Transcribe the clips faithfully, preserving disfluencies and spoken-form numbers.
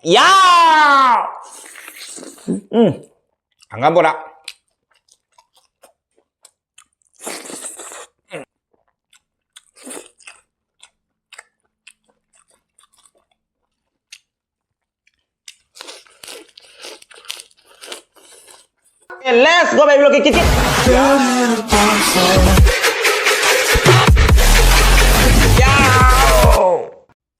ꯌꯥ! ꯎꯝ꯫ ꯍꯪꯒꯥꯝ ꯕꯣꯔꯥ꯫ Let's go, baby, look at it.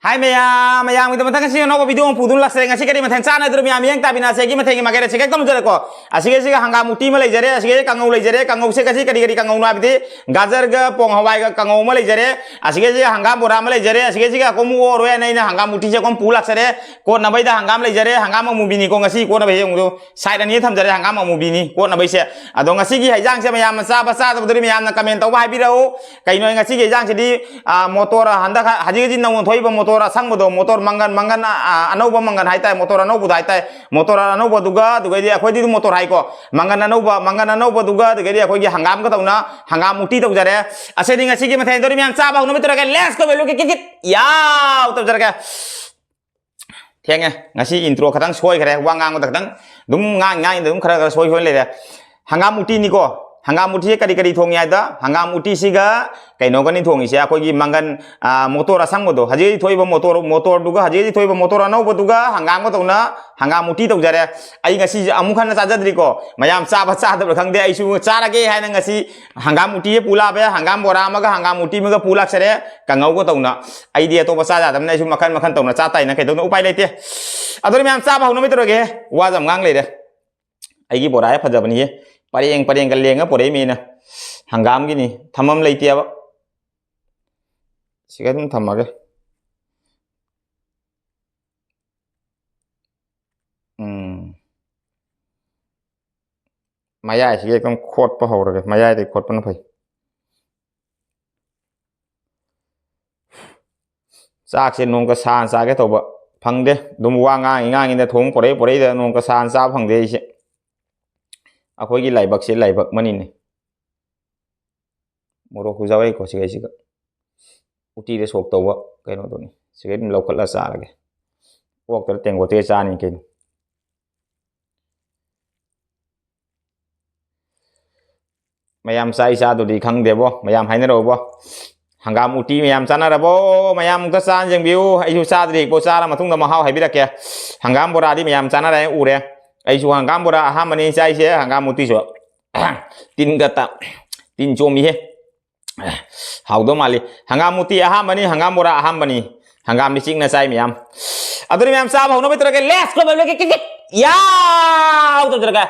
Hi ꯃꯌꯥꯝ, ꯃꯌꯥꯝꯒꯤꯗꯃꯛꯇ ꯉꯁꯤ ꯑꯅꯧꯕ video ꯑꯃ ꯄꯨꯗꯨꯅ ꯂꯥꯛꯆꯔꯦ꯫ ꯉꯁꯤ ꯀꯔꯤ ꯃꯊꯦꯜ ꯆꯥꯟꯅꯗꯣꯏꯅꯣ ꯃꯌꯥꯝ ꯌꯦꯡ ꯇꯥꯕꯤꯅꯁꯦ꯫ ꯑꯩꯒꯤ ꯃꯊꯦꯜꯒꯤ ꯃꯥꯏꯀꯩꯗ ꯁꯦ ꯍꯦꯛꯇ ꯍꯧꯖꯔꯛꯀꯣ꯫ ꯑꯁꯤꯒ ꯑꯁꯤꯒ ꯍꯪꯒꯥꯝ ꯎꯇꯤ ꯑꯃ ꯂꯩꯖꯔꯦ, ꯑꯁꯤꯒ ꯀꯥꯡꯉꯧ ꯂꯩꯖꯔꯦ꯫ ꯀꯥꯡꯉꯧꯁꯦ ꯉꯁꯤ ꯀꯔꯤ ꯀꯔꯤ ꯀꯥꯡꯉꯧꯅꯣ ꯍꯥꯏꯕꯗꯤ ꯒꯖꯔꯒ ꯄꯣꯡ ꯍꯋꯥꯏꯒ ꯀꯥꯡꯉꯧ ꯑꯃ ꯂꯩꯖꯔꯦ, ꯑꯁꯤꯒ ꯑꯁꯤꯒ ꯍꯪꯒꯥꯝ ꯕꯣꯔꯥ ꯑꯃ ꯂꯩꯖꯔꯦ, ꯑꯁꯤꯒ ꯑꯁꯤꯒ ꯑꯩꯈꯣꯏ ꯑꯃꯨꯛ ꯑꯣꯔꯣꯏ ꯍꯥꯏꯅ ꯑꯩꯅ ꯍꯪꯒꯥꯝ ꯎꯇꯤꯁꯦ ꯑꯩꯈꯣꯏ ꯄꯨ ꯂꯥꯛꯆꯔꯦ꯫ ꯀꯣꯠꯅꯕꯩꯗ ꯍꯪꯒꯥꯝ ꯂꯩꯖꯔꯦ, ꯍꯪꯒꯥꯝ ꯑꯃꯨꯕꯤꯅꯤꯀꯣ ꯉꯁꯤ ꯀꯣꯠꯅꯕ ꯍꯦꯛ ꯑꯃꯨꯛ side ꯑꯅꯤ ꯊꯝꯖꯔꯦ꯫ ꯍꯪꯒꯥꯝ ꯑꯃꯨꯕꯤꯅꯤ ꯀꯣꯠꯅꯕꯩꯁꯦ꯫ ꯑꯗꯣ ꯉꯁꯤꯒꯤ ꯍꯩꯖꯥꯡꯁꯦ ꯃꯌꯥꯝꯅ ꯆꯥꯕ ꯆꯥꯗꯕꯗꯨꯗꯤ ꯃꯌꯥꯝꯅ comment ꯇꯧꯕ ꯍꯥꯏꯕꯤꯔꯛꯎ꯫ ꯀꯩꯅꯣ ꯉꯁꯤꯒꯤ ꯍꯩꯖꯥꯡꯁꯤꯗꯤ, ꯑ, ꯃꯣꯇꯣꯔ ꯍꯟꯗꯛ ꯍ-, ꯍꯧꯖꯤꯛ ꯍꯧꯖꯤꯛ ꯅꯧꯅ ꯊꯣꯛꯏꯕ ꯃꯣꯇꯣꯔ ꯑꯁꯪꯕꯗꯣ, ꯃꯣꯇꯣꯔ ꯃꯪꯒꯟ, ꯃꯪꯒꯟ, ꯑ, ꯑꯅꯧꯕ ꯃꯪꯒꯟ ꯍꯥꯏꯇꯥꯔꯦ, ꯃꯣꯇꯣꯔ ꯑꯅꯧꯕꯗꯣ ꯍꯥꯏꯇꯥꯔꯦ, ꯃꯣꯇꯣꯔ ꯑꯅꯧꯕꯗꯨꯒ, ꯑꯗꯨꯒꯩꯗꯤ ꯑꯩꯈꯣꯏꯗꯤ ꯑꯗꯨꯝ ꯃꯣꯇꯣꯔ ꯍꯥꯏꯀꯣ, ꯃꯪꯒꯟ ꯑꯅꯧꯕ, ꯃꯪꯒꯟ ꯑꯅꯧꯕꯗꯨꯒ, ꯑꯗꯨꯒꯩꯗꯤ ꯑꯩꯈꯣꯏꯒꯤ ꯍꯪꯒꯥꯝꯒ ꯇꯧꯅ ꯍꯪꯒꯥꯝ ꯎꯇꯤ ꯇꯧꯖꯔꯦ꯫ ꯑꯁꯤꯅꯤ ꯉꯁꯤꯒꯤ ꯃꯊꯦꯜ꯫ ꯑꯗꯨꯗꯤ ꯃꯌꯥꯝ ꯆꯥꯕ ꯍꯧꯅꯕ ꯇꯧꯔꯒꯦ꯫ Let's go, baby, kit kit kit. ꯌꯥꯎ! ꯇꯧꯖꯔꯒꯦ꯫ ꯊꯦꯡꯉꯦ꯫ ꯉꯁꯤ intro ꯈꯇꯪ ꯁꯣꯏꯈ꯭ꯔꯦ꯫ ꯋꯥ ꯉꯥꯡꯕꯗ ꯈꯇꯪ ꯑꯗꯨꯝ ꯉꯥꯡ ꯉꯥꯡꯉꯤꯗ ꯑꯗꯨꯝ ꯈꯔ ꯈꯔ ꯁꯣꯏ ꯁꯣꯏ ꯂꯩꯔꯦ꯫ ꯍꯪꯒꯥꯝ ꯎꯇꯤꯅꯤꯀꯣ꯫ ꯍꯪꯒꯥꯝ ꯎꯇꯤꯁꯦ ꯀꯔꯤ ꯀꯔꯤ ꯊꯣꯡꯉꯤ ꯍꯥꯏꯗ, ꯍꯪꯒꯥꯝ ꯎꯇꯤꯁꯤꯒ ꯀꯩꯅꯣꯒꯅꯤ ꯊꯣꯡꯉꯤꯁꯦ, ꯑꯩꯈꯣꯏꯒꯤ ꯃꯪꯒꯟ, ꯑ, ꯃꯣꯇꯣꯔ ꯑꯁꯪꯕꯗꯣ, ꯍꯧꯖꯤꯛ ꯍꯧꯖꯤꯛ ꯊꯣꯛꯏꯕ ꯃꯣꯇꯣꯔ, ꯃꯣꯇꯣꯔꯗꯨꯒ, ꯍꯧꯖꯤꯛ ꯍꯧꯖꯤꯛ ꯊꯣꯛꯏꯕ ꯃꯣꯇꯣꯔ ꯑꯅꯧꯕꯗꯨꯒ ꯍꯪꯒꯥꯝꯒ ꯇꯧꯅ ꯍꯪꯒꯥꯝ ꯎꯇꯤ ꯇꯧꯖꯔꯦ꯫ ꯑꯩ ꯉꯁꯤꯁꯦ ꯑꯃꯨꯛ ꯍꯟꯅ ꯆꯥꯖꯗ꯭ꯔꯤꯀꯣ꯫ ꯃꯌꯥꯝ ꯆꯥꯕ ꯆꯥꯗꯕ꯭ꯔꯥ ꯈꯪꯗꯦ, ꯑꯩꯁꯨ ꯆꯥꯔꯒꯦ ꯍꯥꯏꯅ ꯉꯁꯤ ꯍꯪꯒꯥꯝ ꯎꯇꯤ ꯄꯨ ꯂꯥꯛꯑꯦ꯫ ꯍꯪꯒꯥꯝ ꯕꯣꯔꯥ ꯑꯃꯒ ꯍꯪꯒꯥꯝ ꯎꯇꯤ ꯑꯃꯒ ꯄꯨ ꯂꯥꯛꯆꯔꯦ꯫ ꯀꯥꯡꯉꯧꯒ ꯇꯧꯅ꯫ ꯑꯩꯗꯤ ꯑꯇꯣꯞꯄ ꯆꯥ ꯌꯥꯗꯕꯅꯤꯅ ꯑꯩꯁꯨ ꯃꯈꯟ ꯃꯈꯟ ꯇꯧꯅ ꯆꯥ ꯇꯥꯏꯅ ꯀꯩꯗꯧꯅ ꯎꯄꯥꯏ ꯂꯩꯇꯦ꯫ ꯑꯗꯨꯅ ꯃꯌꯥꯝ ꯆꯥꯕ ꯍꯧꯅꯕ ꯇꯧꯔꯒꯦ꯫ ꯋꯥꯁꯦ ꯌꯥꯝ ꯉꯥꯡ ꯂꯩꯔꯦ꯫ ꯑꯩꯒꯤ ꯕꯣꯔꯥꯁꯦ ꯐꯖꯕꯅꯤꯍꯦ꯫ ꯄꯔꯦꯡ ꯄꯔꯦꯡꯒ ꯂꯦꯡꯉ ꯄꯣꯔꯛꯏ ꯃꯤꯅ꯫ ꯍꯪꯒꯥꯝꯒꯤꯅꯤ꯫ ꯊꯝꯐꯝ ꯂꯩꯇꯦꯕ꯫ ꯁꯤꯒ ꯑꯗꯨꯝ ꯊꯝꯃꯒꯦ꯫ ꯎꯝ꯫ ꯃꯌꯥꯏꯁꯤꯒ ꯑꯗꯨꯝ ꯈꯣꯠꯄ ꯍꯧꯔꯒꯦ꯫ ꯃꯌꯥꯏꯗꯒꯤ ꯈꯣꯠꯄꯅ ꯐꯩ꯫ ꯆꯥꯛꯁꯦ ꯅꯣꯡꯃ ꯁꯥꯅ ꯆꯥꯒꯦ ꯇꯧꯕ ꯐꯪꯗꯦ꯫ ꯑꯗꯨꯝ ꯋꯥ ꯉꯥꯡꯉꯤ ꯉꯥꯡꯉꯤꯗ ꯊꯣꯡ ꯄꯣꯔꯩ ꯄꯣꯔꯩꯗ ꯅꯣꯡꯃ ꯁꯥꯅ ꯆꯥꯕ ꯐꯪꯗꯦ ꯑꯩꯁꯦ꯫ ꯑꯩꯈꯣꯏꯒꯤ ꯂꯥꯏꯕꯛꯁꯦ ꯂꯥꯏꯕꯛ ꯑꯃꯅꯤꯅꯦ꯫ ꯃꯣꯔꯣꯛ ꯈꯨꯖꯥꯎ ꯂꯩꯀꯣ ꯁꯤꯒꯩꯁꯤꯒ꯫ ꯎꯇꯤꯗ ꯁꯣꯛ ꯇꯧꯕ ꯀꯩꯅꯣꯗꯨꯅꯤ꯫ ꯁꯤꯒꯩ ꯑꯗꯨꯝ ꯂꯧꯈꯠꯂ ꯆꯥꯔꯒꯦ꯫ ꯑꯣꯛꯇꯔ ꯇꯦꯡꯀꯣꯠꯇ ꯆꯥꯅꯤ ꯀꯩꯅꯣ꯫ ꯃꯌꯥꯝ ꯆꯥꯏ ꯆꯥꯗꯨꯗꯤ ꯈꯪꯗꯦꯕꯣ, ꯃꯌꯥꯝ ꯍꯥꯏꯅꯔꯛꯎꯕꯣ꯫ ꯍꯪꯒꯥꯝ ꯎꯇꯤ ꯃꯌꯥꯝ ꯆꯥꯅꯔꯕꯣ? ꯃꯌꯥꯝ ꯑꯃꯨꯛꯇ ꯆꯥꯅ ꯌꯦꯡꯕꯤꯌꯨ꯫ ꯑꯩꯁꯨ ꯆꯥꯗ꯭ꯔꯤ, ꯄꯣ ꯆꯥꯔ ꯃꯇꯨꯡꯗ ꯃꯍꯥꯎ ꯍꯥꯏꯕꯤꯔꯛꯀꯦ꯫ ꯍꯪꯒꯥꯝ ꯕꯣꯔꯥꯗꯤ ꯃꯌꯥꯝ ꯆꯥꯅꯔꯦ, ꯎꯔꯦ꯫ ꯑꯩꯁꯨ ꯍꯪꯒꯥꯝ ꯕꯣꯔꯥ ꯑꯍꯥꯟꯕꯅꯤ ꯆꯥꯏꯁꯦ, ꯍꯪꯒꯥꯝ ꯎꯇꯤꯁꯨ꯫ ꯇꯤꯟꯒ ꯇ-, ꯇꯤꯟ ꯆꯣꯝꯃꯤꯍꯦ꯫ ꯍꯥꯎꯗꯧ ꯃꯥꯜꯂꯤ꯫ ꯍꯪꯒꯥꯝ ꯎꯇꯤ ꯑꯍꯥꯟꯕꯅꯤ, ꯍꯪꯒꯥꯝ ꯕꯣꯔꯥ ꯑꯍꯥꯟꯕꯅꯤ꯫ ꯍꯪꯒꯥꯝꯗꯤ ꯆꯤꯛꯅ ꯆꯥꯏ ꯃꯌꯥꯝ꯫ ꯑꯗꯨꯗꯤ ꯃꯌꯥꯝ ꯆꯥꯕ ꯍꯧꯅꯕ ꯇꯧꯔꯒꯦ꯫ Let's go, baby, kick, kick, kick. ꯌꯥꯎ! ꯇꯧꯔꯒꯦ꯫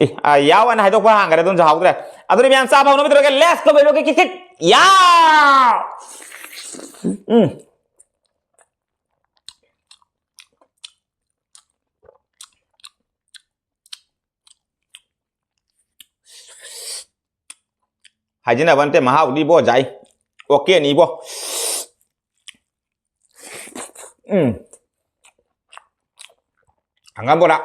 ꯑꯦ, ꯑ, ꯌꯥꯎ ꯑꯅ ꯍꯥꯏꯗꯣꯛꯄ ꯍꯥꯡꯈ꯭ꯔꯦ, ꯑꯗꯨꯝꯁꯨ ꯍꯥꯎꯗ꯭ꯔꯦ꯫ ꯑꯗꯨꯗꯤ ꯃꯌꯥꯝ ꯆꯥꯕ ꯍꯧꯅꯕ ꯇꯧꯔꯒꯦ꯫ Let's go, baby, kick, kick, kick. ꯌꯥꯎ! ꯎꯝ꯫ ꯍꯥꯏꯖꯤꯟꯅꯕ ꯅꯠꯇꯦ, ꯃꯍꯥꯎꯗꯤ ꯏꯕꯣ ꯖꯥꯏ꯫ ꯑꯣꯀꯦꯅꯤ ꯏꯕꯣ꯫ ꯎꯝ꯫ ꯍꯪꯒꯥꯝ ꯕꯣꯔꯥ꯫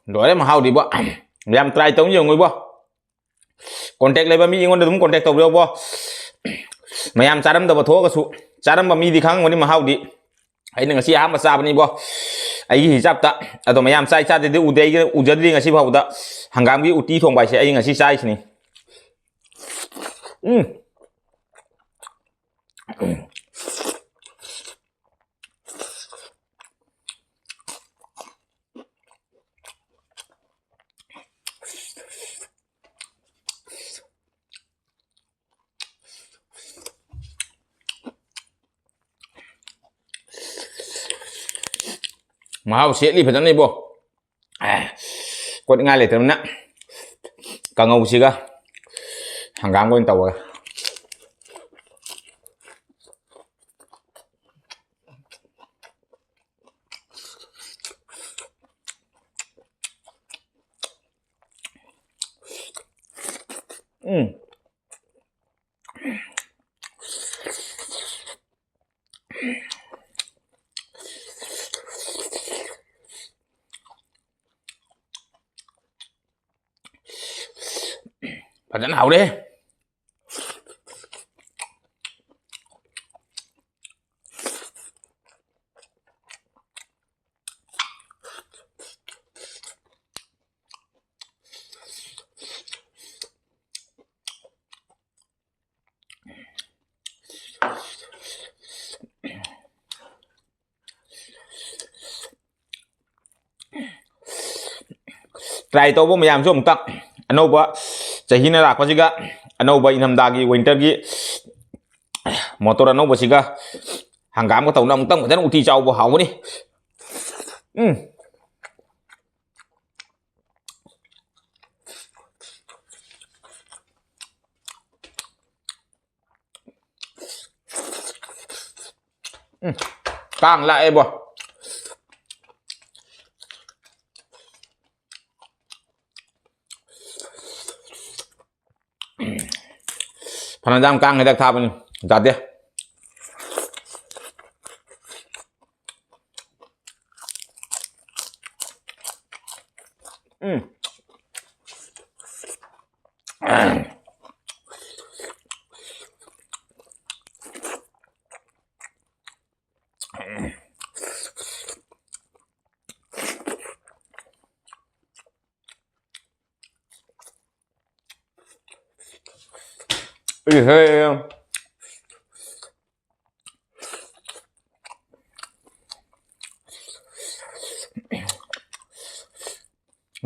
ꯂꯣꯏꯔꯦ ꯃꯍꯥꯎꯗꯤꯕꯣ꯫ ꯌꯥꯝ try ꯇꯧ ꯌꯦꯡꯉꯨ ꯏꯕꯣ꯫ Contact ꯂꯩꯕ ꯃꯤ ꯑꯩꯉꯣꯟꯗ ꯑꯗꯨꯝ contact ꯇꯧꯕꯤꯔꯛꯎꯕꯣ꯫ ꯃꯌꯥꯝ ꯆꯥꯔꯝꯗꯕ ꯊꯣꯛꯑꯒꯁꯨ, ꯆꯥꯔꯝꯕ ꯃꯤꯗꯤ ꯈꯪꯉꯝꯒꯅꯤ ꯃꯍꯥꯎꯗꯤ꯫ ꯑꯩꯅ ꯉꯁꯤ ꯑꯍꯥꯟꯕ ꯆꯥꯕꯅꯤꯕꯣ꯫ ꯑꯩꯒꯤ ꯍꯤꯁꯥꯞꯇ꯫ ꯑꯗꯣ ꯃꯌꯥꯝ ꯆꯥꯏ ꯆꯥꯗꯦꯗꯤ ꯎꯗꯦ, ꯑꯩꯒꯤ ꯎꯖꯗ꯭ꯔꯤ ꯉꯁꯤ ꯐꯥꯎꯕꯗ꯫ ꯍꯪꯒꯥꯝꯒꯤ ꯎꯇꯤ ꯊꯣꯡꯕ ꯍꯥꯏꯁꯦ ꯑꯩ ꯉꯁꯤ ꯆꯥꯏꯁꯤꯅꯤ꯫ ꯎꯝ꯫ ꯃꯍꯥꯎ ꯁꯦꯠꯂꯤ ꯐꯖꯅ ꯏꯕꯣ꯫ ꯑꯦ, ꯀꯣꯠꯅꯤꯡꯉꯥꯏ ꯂꯩꯇ꯭ꯔꯕꯅꯤꯅ ꯀꯥꯡꯉꯧꯁꯤꯒ ꯍꯪꯒꯥꯝꯒ ꯑꯣꯏꯅ ꯇꯧꯔꯒ꯫ ꯎꯝ꯫ ꯐꯖꯅ ꯍꯥꯎꯔꯦ꯫ Try ꯇꯧꯕ ꯃꯌꯥꯝꯁꯨ ꯑꯃꯨꯛꯇ, ꯑꯅꯧꯕ ꯆꯍꯤꯅ ꯂꯥꯛꯄꯁꯤꯒ, ꯑꯅꯧꯕ ꯏꯪꯊꯝꯊꯥꯒꯤ, winterꯒꯤ motor ꯑꯅꯧꯕꯁꯤꯒ ꯍꯪꯒꯥꯝꯒ ꯇꯧꯅ ꯑꯃꯨꯛꯇꯪ ꯐꯖꯅ ꯎꯇꯤ ꯆꯥꯎꯕ ꯍꯥꯎꯕꯅꯤ꯫ ꯎꯝ꯫ ꯎꯝ, ꯀꯥꯡ ꯂꯥꯛꯑꯦꯕꯣ꯫ ꯐꯅꯌꯥꯝ ꯀꯥꯡ ꯍꯤꯗꯥꯛ ꯊꯥꯕꯅꯤ, ꯌꯥꯗꯦ꯫ ꯎꯝ꯫ ꯏꯍꯦ꯫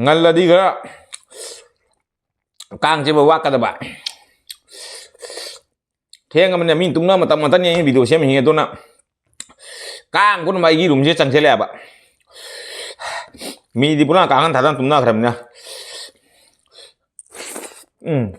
ꯉꯜꯂꯗꯤ ꯈꯔ ꯀꯥꯡ ꯆꯤꯛꯄ ꯋꯥꯠꯀꯗꯕ꯫ ꯊꯦꯡꯉꯕꯅꯤꯅ ꯃꯤ ꯇꯨꯝꯅ ꯃꯇꯝ ꯉꯥꯛꯇꯅꯤ ꯑꯩꯅ video ꯁꯦꯝꯃꯤꯁꯦ꯫ ꯑꯗꯨꯅ ꯀꯥꯡ ꯄꯨꯝꯅꯃꯛ ꯑꯩꯒꯤ roomꯁꯦ ꯆꯪꯁꯤꯜꯂꯛꯑꯦꯕ꯫ ꯃꯤꯗꯤ ꯄꯨꯔꯥ ꯀꯥꯡꯈꯟ ꯊꯥꯗꯅ ꯇꯨꯝꯅꯈ꯭ꯔꯕꯅꯤꯅ꯫ ꯎꯝ꯫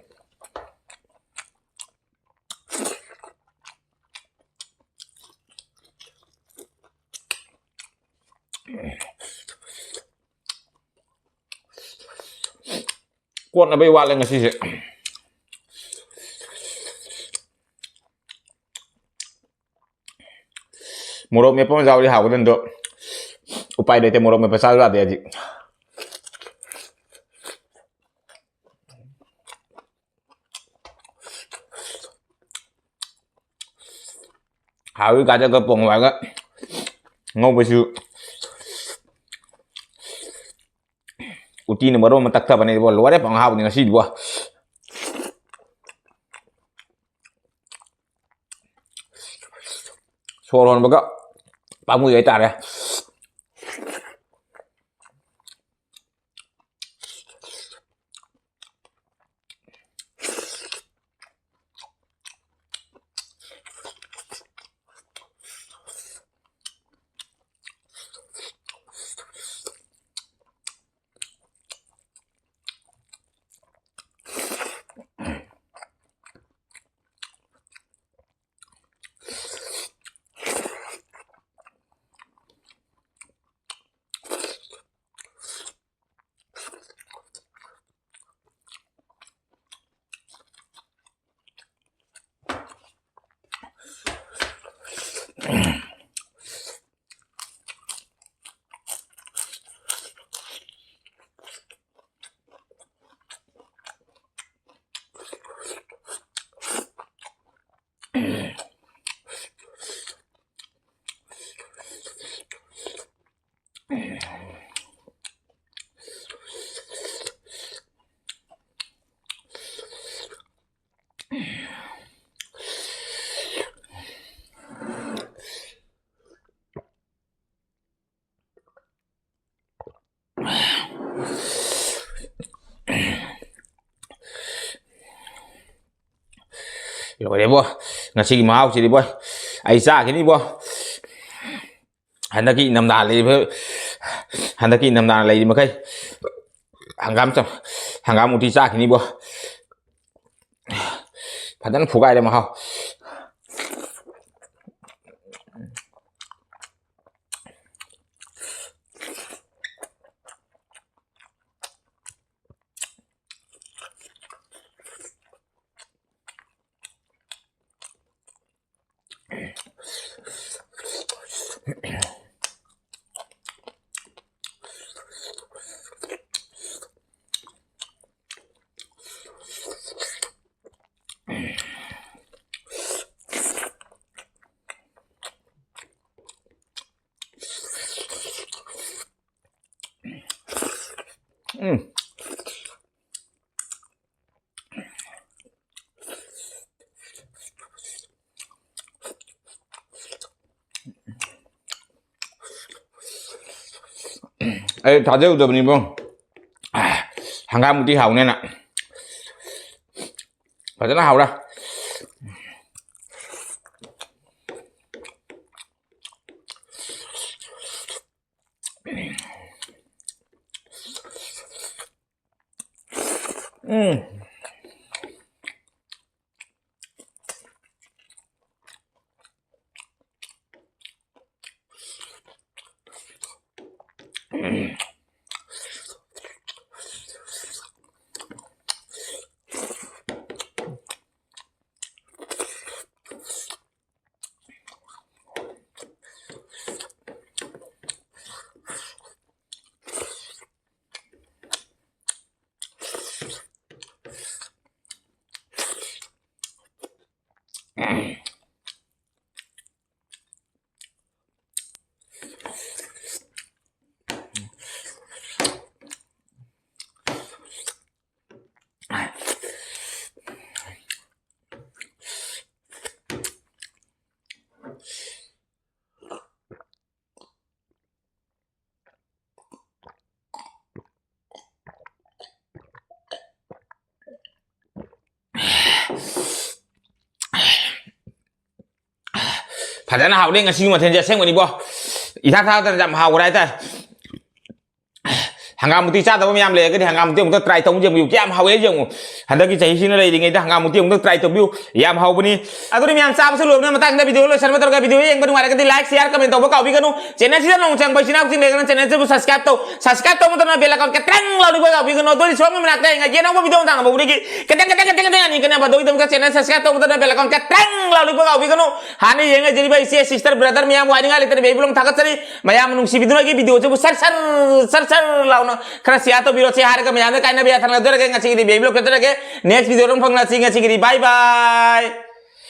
ꯀꯣꯠꯅꯕꯩ ꯋꯥꯠꯂꯦ ꯉꯁꯤꯁꯦ꯫ ꯃꯣꯔꯣꯛ ꯃꯦꯠꯄ ꯑꯃ ꯌꯥꯎꯔꯗꯤ ꯍꯥꯎꯒꯗꯕꯅꯤꯗꯣ, ꯎꯄꯥꯏ ꯂꯩꯇꯦ, ꯃꯣꯔꯣꯛ ꯃꯦꯠꯄ ꯆꯥꯕ ꯌꯥꯗꯦ ꯍꯧꯖꯤꯛ꯫ ꯍꯥꯎꯋꯤ ꯀꯥꯗꯒ ꯄꯣꯡ ꯍꯋꯥꯏꯒ ꯉꯧꯕꯁꯨ꯫ ꯎꯇꯤꯅ ꯃꯔꯣꯟ ꯑꯃ ꯇꯛꯊꯕꯅꯦ ꯏꯕꯣ, ꯂꯣꯏꯔꯦ ꯄꯪꯍꯥꯎꯗꯤ ꯉꯁꯤꯗꯤꯕꯣ꯫ ꯁꯣꯔ ꯍꯣꯟꯕꯒ ꯄꯥꯝꯃꯨꯏ ꯍꯥꯏꯇꯥꯔꯦ꯫ ꯂꯣꯏꯔꯦꯕꯣ, ꯉꯁꯤꯒꯤ ꯃꯍꯥꯎꯁꯤꯗꯤꯕꯣ꯫ ꯑꯩ ꯆꯥꯈꯤꯅꯤꯕꯣ꯫ ꯍꯟꯗꯛꯀꯤ ꯏꯪꯊꯝꯊꯥ ꯂꯩꯔꯤꯕ, ꯍꯟꯗꯛꯀꯤ ꯏꯪꯊꯝꯊꯥ ꯂꯩꯔꯤ ꯃꯈꯩ ꯍꯪꯒꯥꯝ ꯆꯝ-, ꯍꯪꯒꯥꯝ ꯎꯇꯤ ꯆꯥꯈꯤꯅꯤꯕꯣ꯫ ꯐꯖꯅ ꯐꯨꯒꯥꯏꯔꯦ ꯃꯍꯥꯎ꯫ ꯎꯝ꯫ ꯑꯩ ꯊꯥꯖꯔꯨꯗꯕꯅꯤꯕꯣ, ꯍꯪꯒꯥꯝ ꯎꯇꯤ ꯍꯥꯎꯅꯦꯅ꯫ ꯐꯖꯅ ꯍꯥꯎꯔꯦ꯫ ꯎꯝ꯫ ꯐꯖꯅ ꯍꯥꯎꯔꯦ ꯉꯁꯤꯒꯤ ꯃꯊꯦꯜꯁꯦ ꯑꯁꯦꯡꯕꯅꯤꯕꯣ꯫ ꯏꯊꯥ ꯊꯥꯗꯅ ꯌꯥꯝ ꯍꯥꯎꯈ꯭ꯔꯦ ꯍꯥꯏꯇꯥꯔꯦ꯫ ꯍꯪꯒꯥꯝ ꯎꯇꯤ ꯆꯥꯗꯕ ꯃꯌꯥꯝ ꯂꯩꯔꯒꯗꯤ ꯍꯪꯒꯥꯝ ꯎꯇꯤ ꯑꯃꯨꯛꯇ try ꯇꯧ ꯌꯦꯡꯕꯤꯌꯨ, ꯀꯌꯥꯝ ꯍꯥꯎꯋꯦ ꯌꯦꯡꯉꯨ꯫ ꯍꯟꯗꯛꯀꯤ ꯆꯍꯤꯁꯤꯅ ꯂꯩꯔꯤꯉꯩꯗ ꯍꯪꯒꯥꯝ ꯎꯇꯤ ꯑꯃꯨꯛꯇ try ꯇꯧꯕꯤꯌꯨ, ꯌꯥꯝ ꯍꯥꯎꯕꯅꯤ꯫ ꯑꯗꯨꯅ ꯃꯌꯥꯝ ꯆꯥꯕꯁꯨ ꯂꯣꯏꯕꯅ ꯃꯇꯥꯡꯗ video ꯂꯣꯏꯁꯟꯕ ꯇꯧꯔꯒ video ꯌꯦꯡꯕ ꯅꯨꯡꯉꯥꯏꯔꯒꯗꯤ like, share, comment ꯇꯧꯕ ꯀꯥꯎꯕꯤꯒꯅꯨ꯫ Channel ꯁꯤꯗ ꯅꯧꯅ ꯆꯪꯕ ꯏꯆꯤꯟ ꯏꯅꯥꯎꯁꯤꯡ ꯂꯩꯔꯒꯅ channel ꯁꯤꯕꯨ subscribe ꯇꯧ, subscribe ꯇꯧꯕ ꯃꯇꯝꯗ bell icon ꯀꯇ꯭ꯔꯪ ꯂꯥꯎꯔꯤꯕ ꯀꯥꯎꯕꯤꯒꯅꯨ꯫ ꯑꯗꯨꯗꯤ ꯁꯣꯝꯒꯤ ꯃꯅꯥꯛꯇ ꯍꯌꯦꯡ ꯑꯅꯧꯕ video ꯃꯇꯥꯡ ꯑꯃ ꯎꯅꯤꯒꯤ ꯀꯇꯪ ꯀꯇꯪ ꯀꯇꯪ ꯀꯇꯪ ꯑꯅꯤ ꯀꯅꯕ ꯑꯗꯨꯒꯤꯗꯃꯛꯇ channel subscribe ꯇꯧꯕ ꯃꯇꯝꯗ bell icon ꯀꯇ꯭ꯔꯪ ꯂꯥꯎꯔꯤꯕ ꯀꯥꯎꯕꯤꯒꯅꯨ꯫ ꯍꯥꯟꯅ ꯌꯦꯡꯉꯛꯏꯕ ꯏꯆꯦ, sister, brother ꯃꯌꯥꯝ ꯋꯥꯏꯅꯤꯡꯉꯥꯏ ꯂꯩꯇꯅ baby vlog ꯊꯥꯒꯠꯆꯔꯤ꯫ ꯃꯌꯥꯝ ꯅꯨꯡꯁꯤꯕꯤꯗꯨꯅ ꯑꯩꯒꯤ video ꯁꯤꯕꯨ ꯁꯔ ꯁꯔ ꯁꯔ ꯁꯔ ꯂꯥꯎꯅ ꯈꯔ share ꯇꯧꯕꯤꯔꯣ꯫ ꯁꯤ ꯍꯥꯏꯔꯒ ꯃꯌꯥꯝꯗ ꯀꯥꯏꯅꯕ ꯌꯥꯊꯪ ꯅꯠꯆꯔꯒꯦ꯫ ꯉꯁꯤꯒꯤꯗꯤ baby vlog ꯆꯠꯆꯔꯒꯦ꯫ Next video ꯗ ꯑꯃꯨꯛ ꯐꯪꯅꯁꯤ꯫ ꯉꯁꯤꯒꯤꯗꯤ bye bye꯫